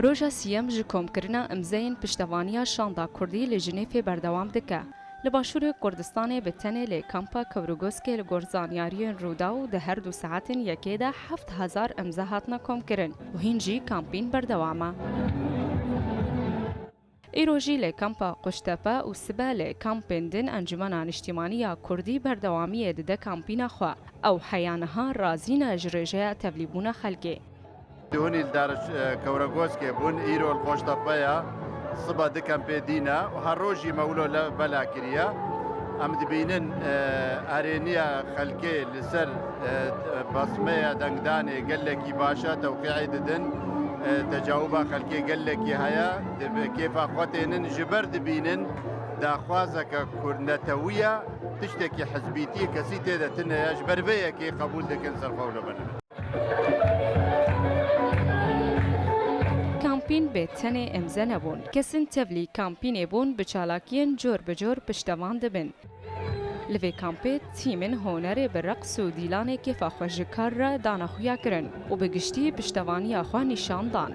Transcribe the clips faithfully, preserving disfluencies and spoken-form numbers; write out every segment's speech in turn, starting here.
Roja siyem ji komkirina imzeyên piştevaniya şanda Kurdî li Jinêfê berdewam dike. Li Başûrê Kurdistanê bi tenê lê kampa Kewrgoskê li gor zanyariyên Rûdaw di her du saetên yekê de heft hezar imze hatine komkirin û hîn jî kampîn berdewam e. Îro jî lê kampa Quştepe û sibe lê kampên din Encûmena Niştîmanî ya Kurdî berdewamiyê dide kampîna xwe. Ew heya niha razî ne ji rêjeya tevlîbûna xelkê. Di hunî li dar, e, Kewregoskê bûn, îro li Qoştepe ya, siba di kempê dî ne û her rojî me wilo le bela kiriye. Em dibînin, e, erêniya xelkê li ser, e, basmeya dengdanê gelekî baş e, tewqî'ê didin, e, tecawuba xelkê gelekî heye, di kêfa xwe tênin, ji ber dibînin daxwazeke kurnetewî ye, tiştekî hizbîtî kesî tê de tune ye, ji ber vê yekê qebûl dikin ser xwe wilo bene. Kampîn bê tenê imze nebûn. Kesên tevlî kampînê bûn bi çalakiyên cor bi cor piştevan dibin. Li vê kampê tîmên hunerê bi reqs û dîlanê kêfa xwe ji kar re dane xuya kirin û bi giştî piştevaniya xwe nîşan dan.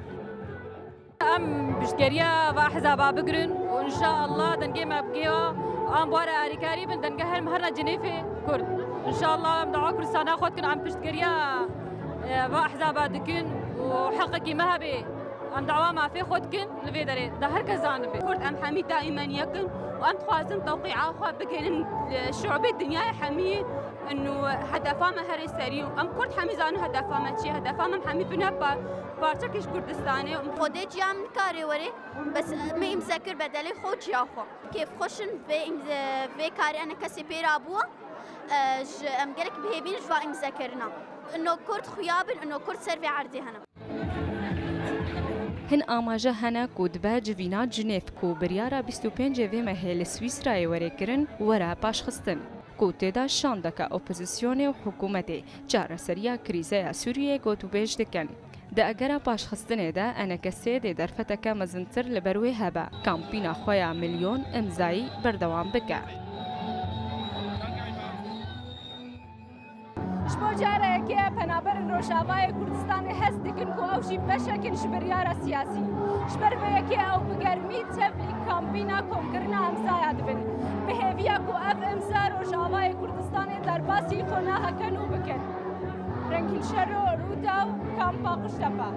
Em piştgeriya va ehzaba bigirin û înşaallah dengê me bi gêwa em bi were alîkarî bin, dengê her me herine Cinêfê Kurd. Înşaallah em dawa Kurdistana xwe dikin, em piştgeriya, e, va ehzaba dikin û heqekî me hebe em dawa mafê xwe dikin li vê derê. Da her kes zanibe. Kurd em hemî daîmen yek in û em dixwazin tewqîa xwe bigihînin li şûbê dinyayê hemî. Ino hedefa me herê serî û em Kurd hemî zanin hedefa me çi ye. Hedefa me hemî bine pa-, parçekî ji Kurdistanê. Xwedê ciya min nikarê were, bes me îmze kir bedelê xwe û ciya xwe. Kêfxweşin vê îmze-, vê karê ene kesê pê rabû. E, ji, em gelek bi hêvî ne ji va îmzekirina. Ino Kurd xuya bin, ino Kurd ser vê erdê hene. Hin amaje hene ku dibe civîna Cinêv ku biryara bîst û pêncê vê mehê li Swîsrayê were kirin, were paşxistin, ku tê de şandeke opozisyonê û hikûmetê çareseriya krîzeya Sûriyê gotûbêj dikin. Di egera paşxistinê de E N K S dê derfeteke mezintir li ber wê hebe, kampîna xwe ya milyon îmzayî berdewam bike. Ji bo careke yekê penaberên Rojavayê Kurdistanê hez dikin ku ew jî beşek in ji biryara siyasî. Ji ber vê yekê ew bi germî tevlî kampîna komkirina îmzaya dibin. Bi hêviya ku ev îmza Rojavayê Kurdistanê derbasî xwe nahekenû bikin. Rengîn Şero, Rûdaw, Kampa Quştepe.